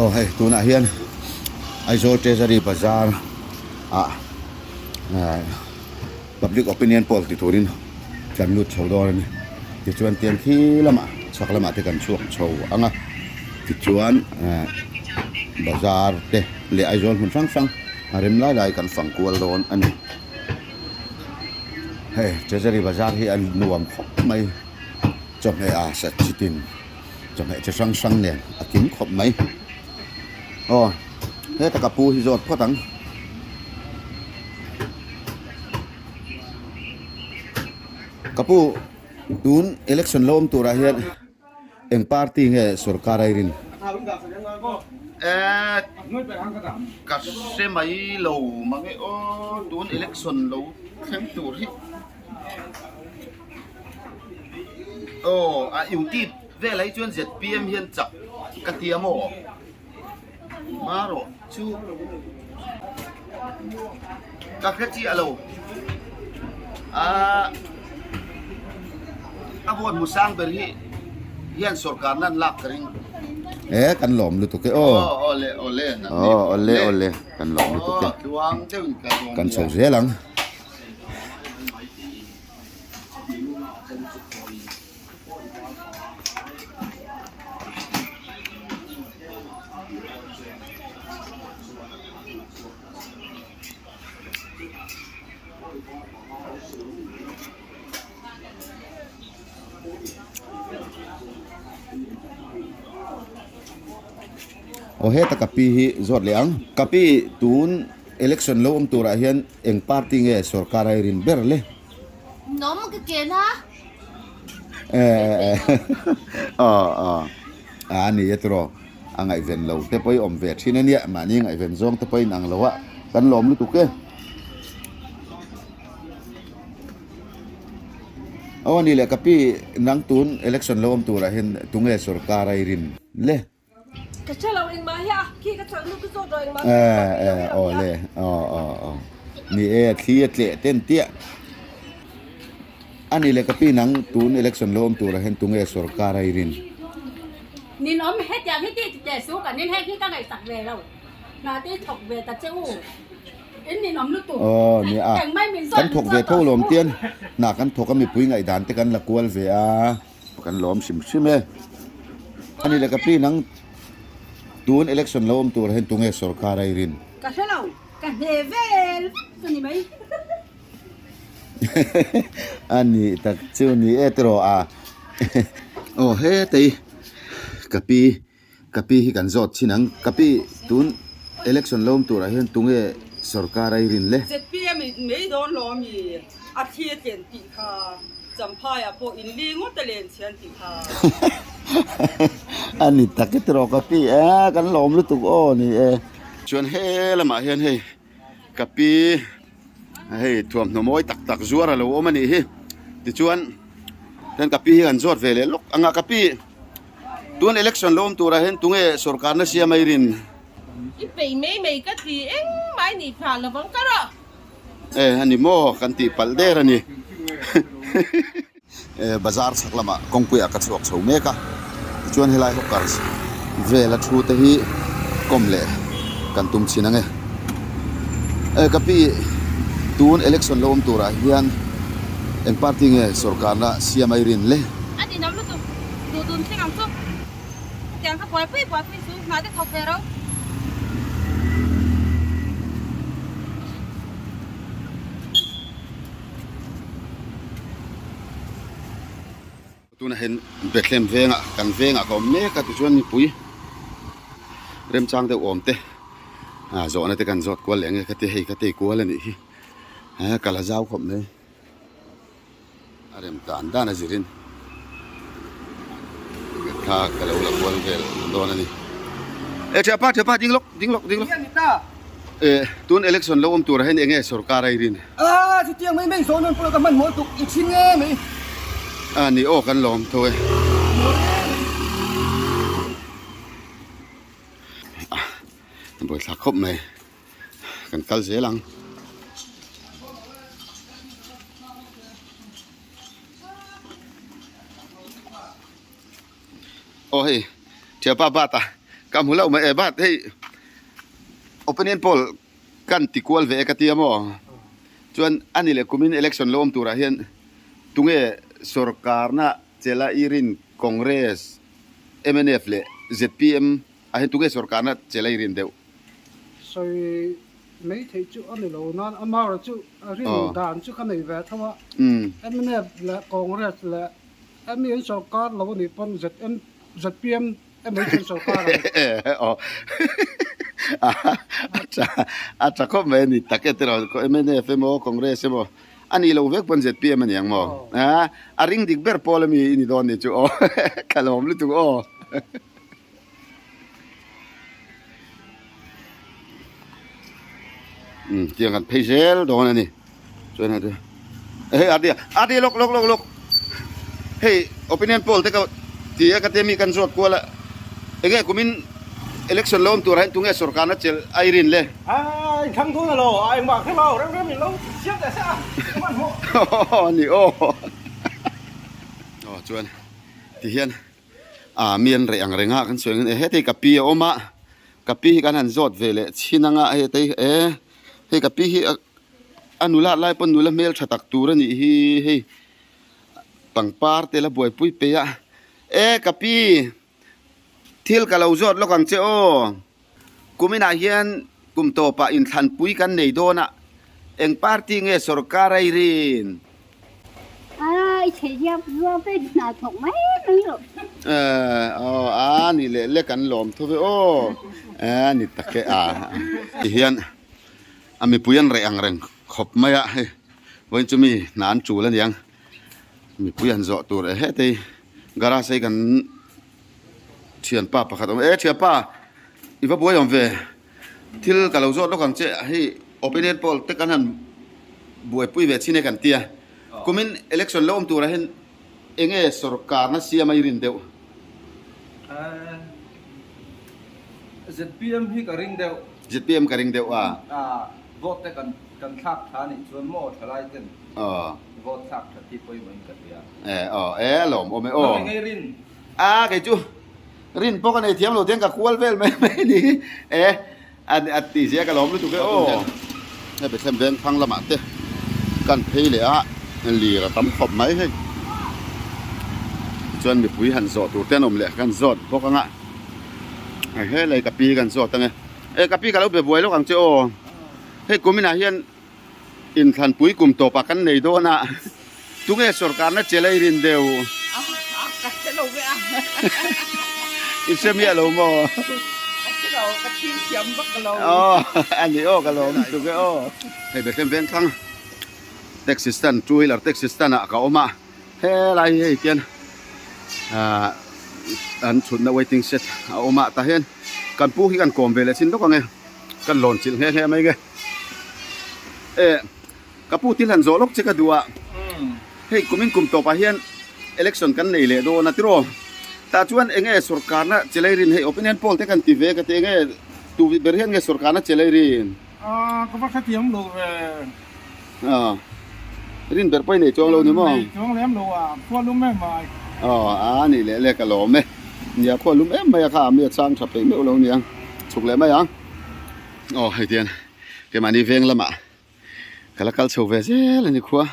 Aw hei tunah hian Aizawl Treasury Bazar ah Public Opinion Poll ti turin kan lut chho dawn a ni. Tichuan tiang khi lamah chhak lamah te kan chhuak chho ang a, tichuan bazar te leh Aizawl hmun hrang hrang a rem lai lai kan fang kual dawn a ni. Hei Treasury Bazar hi a nuam khawp mai, chawhmeh a sat chitin. Chawhmeh chi hrang hrang nen a kim khawp mai. Aw heta ka pu hi zawt phawt ang. Ka pu tun election lo awm turah hian eng party nge sorkar a i rin? Eh ka hre mai lo mange aw tun election lo thleng tur hi. Aw a utip vel ah hi chuan zpm hian chak ka ti a maw marawh chu ka hre chiah lo ah a vote hmu sang ber hi hian sorkar nan lak ka ring. E kan lawm lutuk e aw. Awle awle awle awle kan lawm lutuk e. Kan chho zel ang. Aw heta ka pi hi zawt leh ang. Ka pi tun election lo awm turah hian eng party nge sorkar a i rin ber le? Nom ka ken a. Eh aw aw a ni e tiraw a ngaihven lo te pawh i awm ve thin a nia mahni ngaihven zawng te pawh in ang lo a kan lawm lutuk e. Aw a ni le ka pi nang tun election lo awm turah hian tunge sorkar a i rin le? Ka hre lo engmah hi a khi ka chak nu ka zawt rawh engmah Eh eh aw le aw aw aw ni e a thli a tleh ten tiah ani le ka pi nang tun election lo awm turah hian tunge sorkar a i rin. Nin awm hetiang hi tih teh su kan in heng hi ka ngaihsak ve lo hna te i thawk ve ta che u in nin awm lutuk Aw ni a engmai min zawt kan thawk ve tho lawm tian hna kan thawk a mipui ngaihdan te kan la kual ve a. Kan lawm hrim hrim e. Ani leh ka pi nang tun election lo awm tur hian tunge sorkar a i rin? Ka hre lo, ka hne vel vek chu ni mai. Ani tak chu ni e tiraw a. Aw hetei ka pi ka pi hi kan zawt chin ang. Ka pi tun election lo awm turah hian tunge sorkar a i rin le? ZPM in mai dawn lo ami a thli a tlen tih kha. Champhaiah pawh in li ngawt a len chhe an tih kha. A ni tak e tiraw ka pi e, kan lawm lutuk aw ni e. Chuan he lamah hian hei ka pi hei thuamhnaw mawi tak tak zuar a lo awm a nih hi. Tichuan hian ka pi hi kan zawt ve leh lawk ang a, ka pi tun election lo awm turah hian tunge sorkarna siam a i rin? I peih mai mai ka ti engmah i nih phah lovang ka rawh. E ani maw kan tih palh der a ni e bazar chhak lamah kawngpui ah ka chhuak chho mek a tichuan helai hawkers vel a thu te hi kawm leh kan tum chhin ang e e ka pi tun election lo awm turah hian eng party nge sorkarna siam a i rin le. A ni nam lutuk duh dun thleng ang chu hetiang kha buaipui buaipui chu hna te thawk ve ro. Tunah hian Bethlehem vengah kan vengah ka awm mek a tichuan mipui remchang deuh awm te ah zawhna te kan zawt kual leh ang e ka ti hei ka tei kual a nih hi eh ka la zau khawp mai a rem dan dan a zirin thla ka lo la kual vel dawn a ni e thiapa thiapa ding lawk ding lawk ding lawk e tun election lo awm tur ah hian eng nge sorkar a i rin a chutiang mai mai zawn pawh ka hman mawl tuk i thin nge mai a ni aw kan lawm tho e buaithlak khawp mai. Kan kal zel ang. Aw hei thianpa bat a Ka hmu lo mai e but hei opinion poll kan ti kual ve e ka tia maw? Chuan a ni leh kumin election lo awm turah hian tunge sorkarna chela i rin Congress, mnf leh zpm ah hian tunge sorkarna chela i rin deuh? Sawi mai theih chu a ni lo nan amaherawh chu a rin dan chu ka nei ve tho a, mnf leh Congress leh MEN sorkar lo a nih pawn ZM zpm MEN sorkar a ni. A tha khawp mai a ni tak e tiraw mnf emaw Congress emaw a nih loh vek pawn zpm a ni ang maw? A ring dik ber pawl ami i ni dawn ni chu aw ka lawm lutuk aw. Um tiang kan phei zel dawn a ni chuan hei hei adi adi lawk lawk lawk lawk hei opinion poll te ka ti a ka tia mi kan zawt kual a enge kumin election lo awm tur ah hian tunge sorkar na chelh a i rin le a in thlang dawn alo a engmah kher lo rem rem in lo siam teh se a hmanhmawh ani aw aw chuan ti hian. Ah mi an reh ang reng a kan sawi ang e hetei ka pi a awm a ka pi hi kan han zawt ve leh chhin ang a hetei e hei ka pi hi a nula lai pawn nula hmel tha tak tur a nih hi hei pangpar te la buaipui peih a e ka pi thil ka lo zawt lawk ang che aw kuminah hian kum tawpah inthlanpui kan nei dawn a eng party nge sorkar a i rin. Aw a ni leh lek an lawm thu ve aw a ni tak e a ti hian a mipui an reh ang reng khawp mai a hei vawiin chu mi hna an tul aniang mipui an zawh tur e hetei garage hei kan thianpa pakhat a awm e thianpa i va buai awm ve. Thil ka lo zawt lawk ang che, hei opinion poll te kan han buaipui ve chin e kan tia. Kumin election lo awm turah hian enge sorkarna siam a i rin deuh? ZPM hi ka ring deuh. ZPM ka ring deuh a. Vote te kan kan thlak tha nih chuan maw thalai ten vote thlak that hi pawimawh in ka hria. E aw e a lawm awm e aw. Nang enge i rin? A kei chu rin pawh ka nei thiam lo tiang ka kual vel mai mai ni e a ti zia ka lawm lutuk e aw. Hei Bethlehem veng phang lamah te kan phei leh a lir a tam khawp mai hei tichuan mipui han zawh tur te an awm leh kan zawt bawk anga helai ka pi kan zawt ange e ka pi ka lo be buai lawk ang che aw hei kuminah hian Inthlanpui kum tawpah kan nei dawn a, tunge sorkarna chelei rin deuh? Ka hre lo ve a. I hre miah lo maw? Ka hre lo, ka thil thiam vak lo. Aw, a ni aw, ka lawm lutuk e aw. Hei Bethlehem Vengthlang taxi stand, two wheeler taxi stand ah ka awm a, helai hi hei tian ah an chhutna waiting shed a awm a, tah hian kan pu hi kan kawm ve leh chin lawk ang e, kan lawn chilh nghe nghe mai nge. E ka pu thil han zawh lawk che ka duh a hei kumin kum tawpah hian election kan nei leh dawn a tiraw tah chuan eng nge sorkarna chelei rin hei opinion poll te kan ti ve ka ti eng nge tu ber hian nge sorkarna chelei rin a ka va hrethiam lo ve a rin ber pawh i nei chuang lo ni maw nei chuang lem lo a khua lum em mai aw a ni leh leh ka lawm e nia khua lum em mai a kha mi a chang tha peih meuh lo niang chhuk leh mai ang. Aw hei tian keimahni veng lamah ka la kal chho ve zel a ni khua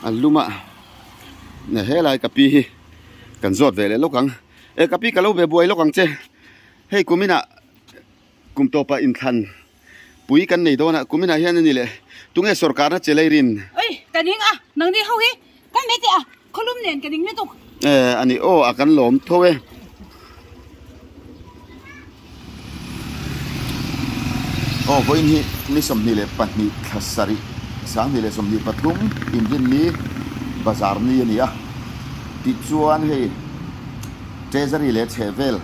a lum a helai ka pi hi kan zawt ve leh lawk ang e ka pi ka lo ve buai lawk ang che hei kuminah kum tawpah inthlan pui kan nei dawn a kuminah hian a ni leh tunge sorkarna che lei rin Oi ka ning a nangni ho hi kan mai teh a khawlum nen ka ning lutuk. E a ni aw a kan lawm tho e. Aw vawiin hi ni 22 thla sarih 2023 inrinni bazar ni a ni a tichuan hei Treasury leh chhehvel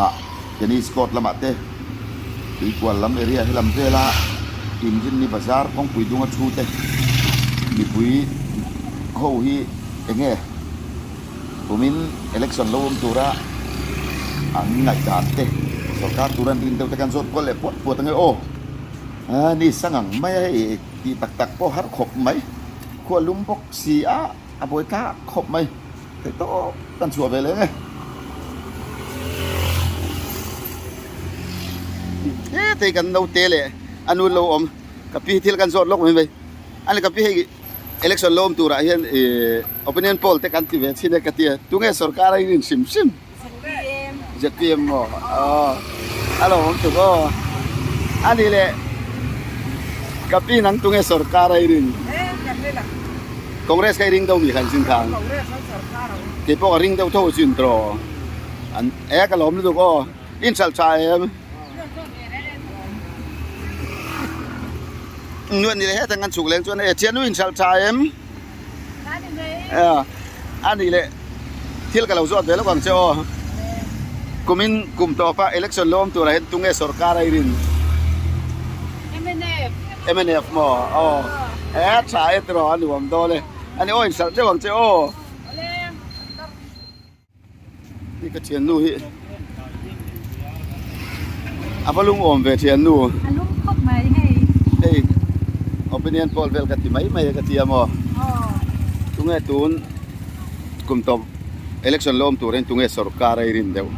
ah tennis court lamah te tuikual lam area helam vela inrinni bazar kawngpui dunga thu te mipui ho hi enge Kumin election lo awm tura an ngaihdan te sorkar tura an rin deuh te khan zawt kual leh puat puat ange aw. A ni sang ang mai a hei tih tak tak pawh har khawp mai. Khua lum bawk si a, a buai thlak khawp mai. Theih tawp kan chhuah ve leh nge. Hetei kan naute leh a nu lo awm ka pi thil kan zawt lawk mai mai. A ni ka pi hei election lo awm turah hian ih opinion poll te kan ti ve thin e ka ti a. Tunge sorkar a in hrim hrim? ZPM maw? Aw a lo awm tuk aw. A ni leh ka pi nang tunge sorkar a i rin? Congress kha i ring deuh mi kha an chin thang? Kei pawh ka ring deuh tho chin tawh. An e ka lawm lutuk aw. In hralh tha em? Nuan ni leh hetang kan chhuk leng chuan e thiannu in hralh tha em? A nih leh thil ka lo zawt ve lawk ang che aw. Kumin kum tawpa election lo awm turah hian tunge sorkar a i rin? Mnf. Mnf maw? Aw. E tha e tiraw a nuam dawn e. A ni aw in hralh teuh ang che aw. Hi ka thiannu hi a va lungawm ve thiannu. A lung khawp mai hei. Hei opinion poll vel ka ti mai mai a ka ti a maw. Aw. Tunge tun kum tawp election lo awm turin tunge sorkar a i rin deuh.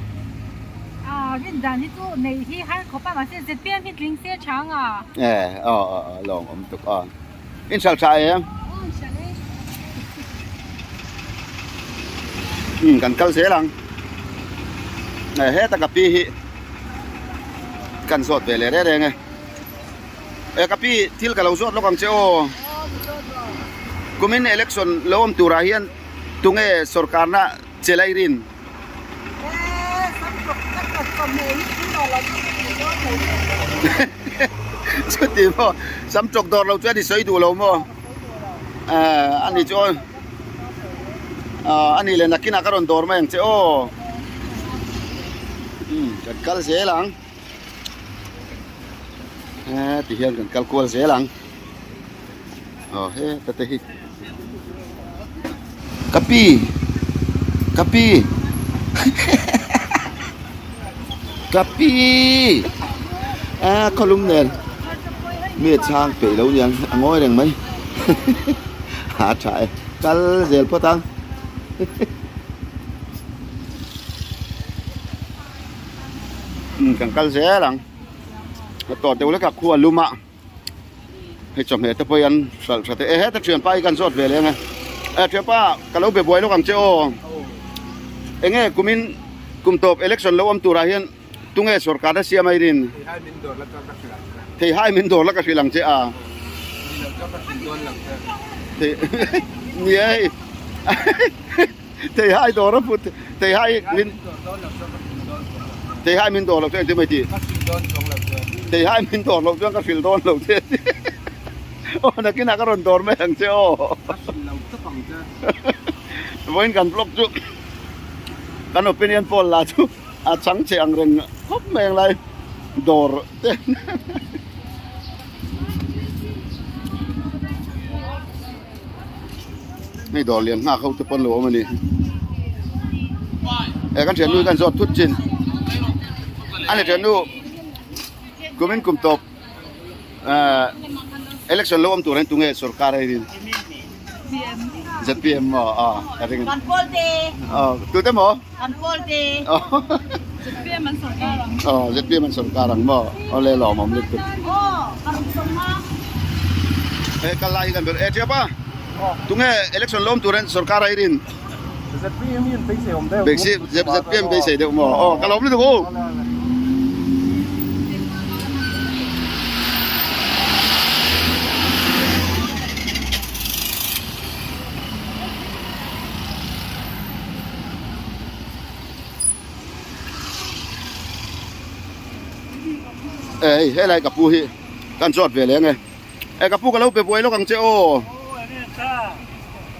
Aa rin dan hi chu neih hi har khawp a mahse zpm hi tling se chang a. E aw aw aw lawng awm tuk a. In hralh tha em? Aw in hralh e. Um kan kal zel ang. E heta ka pi hi kan zawt ve leh reng reng e. E ka pi thil ka lo zawt lawk ang che aw. Kumin election lo awm turah hian tunge sorkarna che lai rin? Chuti maw sam tawk dawr lo chuan i sawi duh lo maw eh ani chu aw ani leh nakinah ka rawn dawr mai ang che aw um kan kal zel ang eh ti hian kan kal kual zel ang aw heta te hi. Ka pi ka pi ka pi a khawlum nen mi a chhang peih lo niang a ngawi reng mai a tha e kal zel phawt ang kan kal zel ang a tawh deuh lek a khua lum a. Hei chawhmeh te pawh hi an hralh tha teh e heta thianpa hi kan zawt ve leng e e thianpa ka lo be buai lawk ang che aw enge kumin kum tawp election lo awm turah hian tunge sorkar na siam a i rin theihai min dawr la ka hrilh ang che a ni e hei theihai dawr a put theihai min theihai min dawr loh chuan engtin mai tih theihai min dawr loh chuan ka hrilh dawn lo che aw nakinah ka rawn dawr mai ang che aw vawiin kan vlog chu kan opinion poll lah chu a chang che ang reng khawp mai ang lai dawr te Hei dawr lian nghak ho te pawn lo awm a ni e kan thiannu hi kan zawt thut chin a ni thiannu kumin kum tawp ah election lo awm tur hian tunge sorkar a in zpm maw a ka ring Kan pawl te aw tute maw kan pawl te zpm an sorkar ang aw zpm an sorkar ang maw awle lawmawm lutuk aw ka rawn sawm a. He kal lai hi kan ber e Chiapa tunge election lawm turin sorkar a i rin ZPM hi an beisei awm deuh Beisei ZPM beisei deuh maw aw ka lawm lutuk u. E hei helai ka pu hi kan zawt ve leng e. E ka pu ka lo pe buai lawk ang che aw.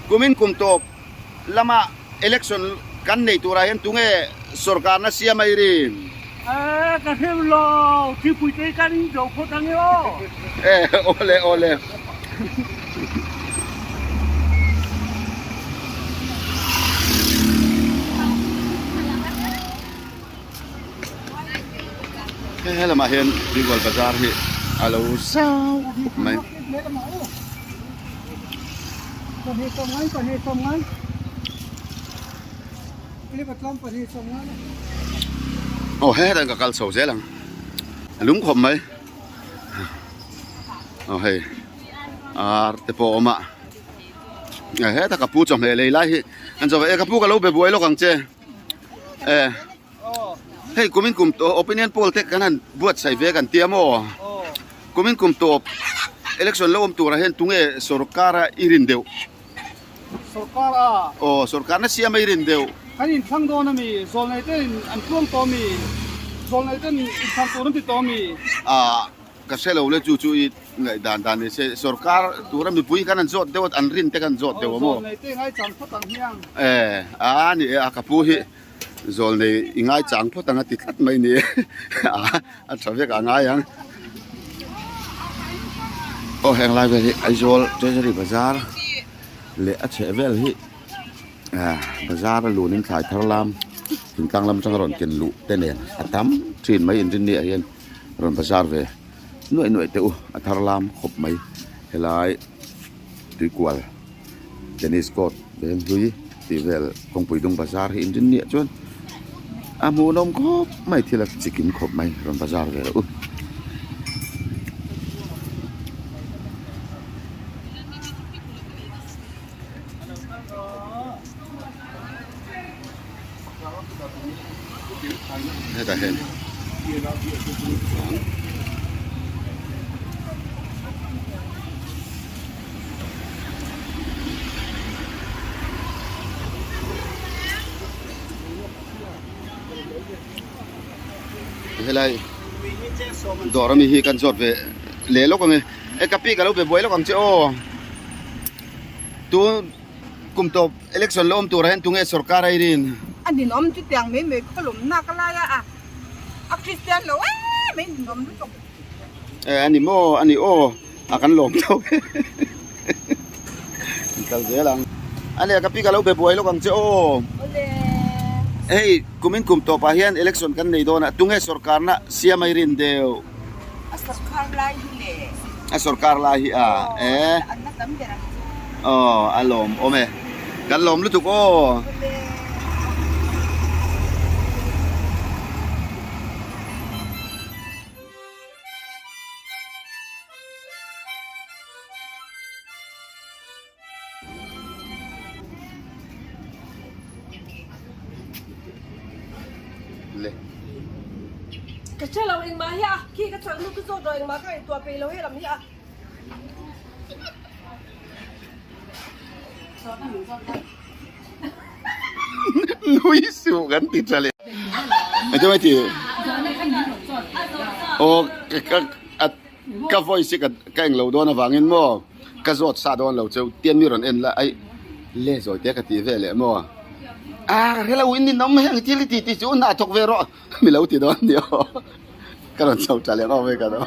Kumin kum tawp lama election kan nei turah hian tunge sorkarna siam a i rin? E ka hrim lo, thingpui te hi kan in zo phawt ang e aw. E awle awle. He lamah hian Bengal bazar hi a lo zau khawp mai. Aw he hetan ka kal chho zel ang. A lung khawp mai. Aw hei ar te pawh a awm a. Heta ka pu chawhmeh lei lai hi an chawhmeh e ka pu ka lo be buai lawk ang che. E hei kumin kum tawh opinion poll te kan han buatsaih ve kan tia maw? Kumin kum tawp election lo awm turah hian tunge sorkar a i rin deuh? Sorkar a? Aw sorkar na siam a i rin deuh. Kan inthlang dawn a mi? Zawlnei ten an tluang tawh a mi? Zawlnei ten inthlang tur an ti tawh a mi? Ah ka hre lo le chu chu i ngaihdan dan ni se sorkar tura mipui khan an zawt deuh a an rin te khan zawt deuh a maw? Aw zawlnei te ngaichang phawt ang hiang. E a ni e a ka pu hi zawlnei i ngaichang phawt ang a ti tlat mai ni e a a tha vek a ngai ang. Aw heng lai vel hi Aizawl Treasury Bazar leh a chheh vel hi ah bazar a lunin thlai thar lam thingtlang lam atanga rawn ken luh te nen a tam thin mai inrinni ah hian rawn bazar ve nuaih nuaih teh u a thar lam khawp mai helai tuikual tennis court veng hlui tih vel kawngpui dung bazar hi inrinni ah chuan a hmuhnawm khawp mai thil a chikim khawp mai rawn bazar ve rawh u. Hetah hian helai dawr ami hi kan zawt ve leh lawk ang e e ka pi ka lo be buai lawk ang che aw tun Kum tawp election la awm turah hian tunge sorkar a i rin? A ninawm chutiang mai mai khawlawm nak a lai a, a Kristian lo em mai ninawm lutuk. E a ni maw a ni aw a kan lawm tho kan kal zel ang. A nia ka pi ka lo be buai lawk ang che aw. Awle. Hei kumin kum tawpah hian election kan nei dawn a tunge sorkarna siam a i rin deuh? A sorkar lai hi le. A sorkar lai hi a e. An la tam ber ang chu. Aw a lawm awm e. Kan lawm lutuk aw. Le. Ka hre lo engmah hi a, khi ka chak nu ka zawt rawh engmah ka ngaihtuah peih lo helam hi a. Nui suh kan ti tha leh. Eng mai ti? Aw ka ka Ka voice hi ka englo dawn avangin maw ka zawt sa dawn lo cheu tian mi rawn en la ai le zawi te ka tih ve leh maw ah ka hrelo in ninawm heng thil hi ti ti chu hna thawk ve rawh mi lo ti dawn ni aw ka rawn chho tha leh ngawt mai ka lo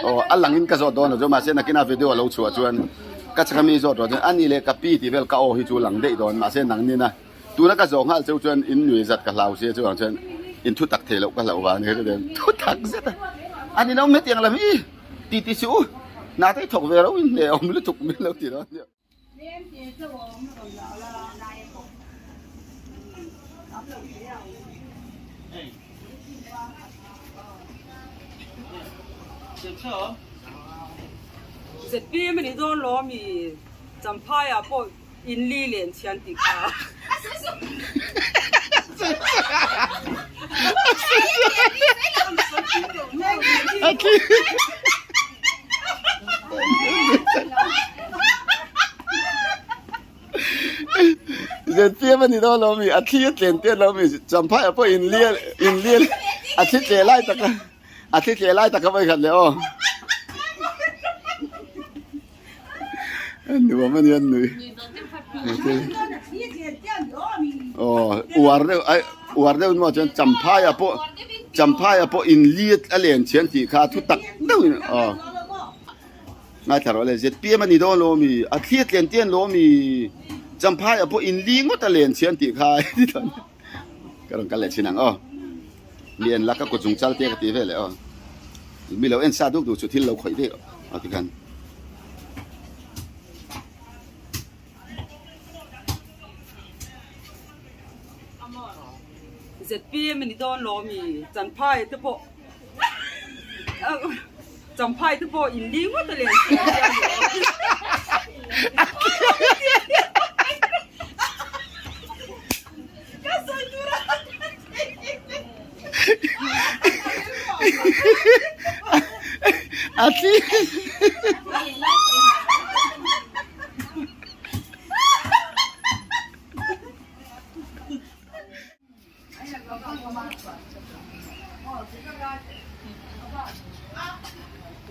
aw a langin ka zawt dawn lo chu mahse nakinah video a lo chhuah chuan ka chhaka mi zawt rawh chuan ani leh ka pi tih vel ka aw hi chu lang daih dawn mahse nangnin a. Tuna ka zawh nghal cheu chuan in nui zat ka hlau sia chuang chuan in thu tak thei loh ka hlauh vang ni hetiang thu tak zet a a ni lo hetiang lam hi ti ti suh u hna te hi thawk ve ro in hne awm lutuk min lo ti dawn nia. ZPM a ni dawn lo ami Champhai ah pawh In li len chhian tih kha. ZPM a ni dawn lo mi a thli a tlen te lo mi champhai ah pawh in li in li a thli tle lai tak a a thli tle lai tak a vawikhat leh aw. Nuam a nia nui. Aw uar deuh ai uar deuh maw chuan champhai ah pawh champhai ah pawh in li a len chhian tih kha thu tak deuh in aw ngaithla rawh le zpm a ni dawn lo ami a thli a tlen te an lo ami champhai ah pawh in li ngawt a len chhian tih kha ka rawn kal leh thin ang aw mi en la ka kut chung chal te ka ti vel eh aw mi lo en sa duk duk chu thil lo khawih daih aw tikhan. ZPM a ni dawn lo mi chanphai te pawh. Champhai te pawh in li ngawt a len chhiat a ni A thi.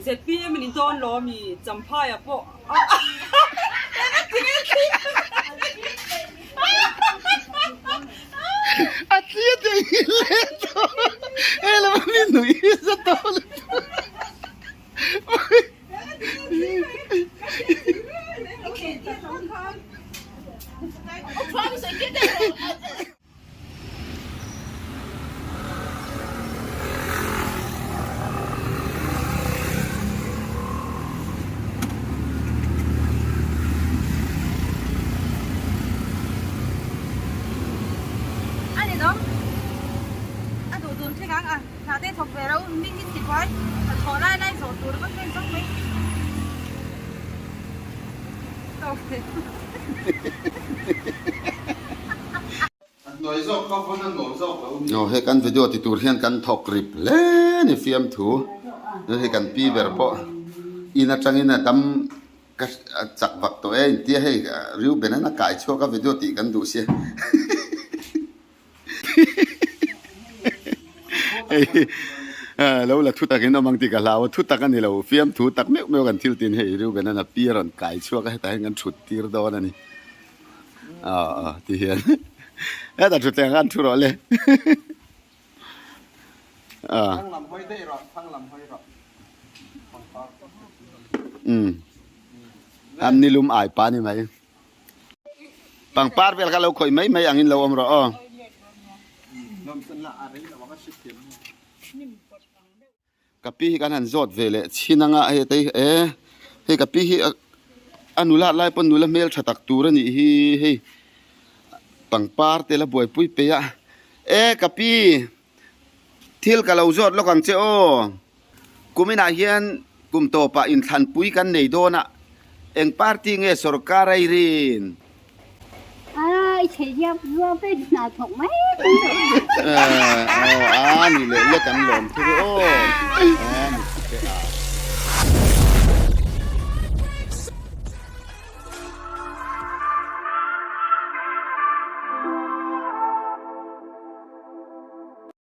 ZPM in dawn lo ami Champhai ah pawh A thli a tih hi le tawh hei lam ami nui hi za tawh lutuk. A ni dawng. A duh dun thleng ang a. Hna te thawk ve lo ming in ti buai. A thawh lai lai zawh tur vek vel zawk mai. Aw hei kan video ti tur hian kan thawk rip hle ni fiamthu hei kan pi ber pawh in atangin a dam ka chak vak tawh e intia hei Reuben an a kai chhuak a video tih kan duh sia hei lo la thu takin awm ang tih ka hlau a thu tak a ni lo fiamthu tak meuh meuh kan thil tin hei Reuben an a pi a rawn kai chhuak a hetah hian kan thut tir dawn a ni. Aw aw ti hian hetah thutthleng khan thu rawh le aw umm an ni lum ai pa ni mai pangpar vel kha lo khawih mai mai angin lo awm rawh aw. Ka pi hi kan han zawt ve leh chhin anga hei te hi e hei ka pi hi a nula lai pawn nula hmel tha tak tur a nih hi hei pangpar te la buaipui peih a e ka pi thil ka lo zawt lawk ang che aw kuminah hian kum tawpah inthlanpui kan nei dawn a eng party nge sawrkar a i rin. A i chhe hiam ruang te hna thawk mai mai. Aw a ni leh lek an lawm thur aw.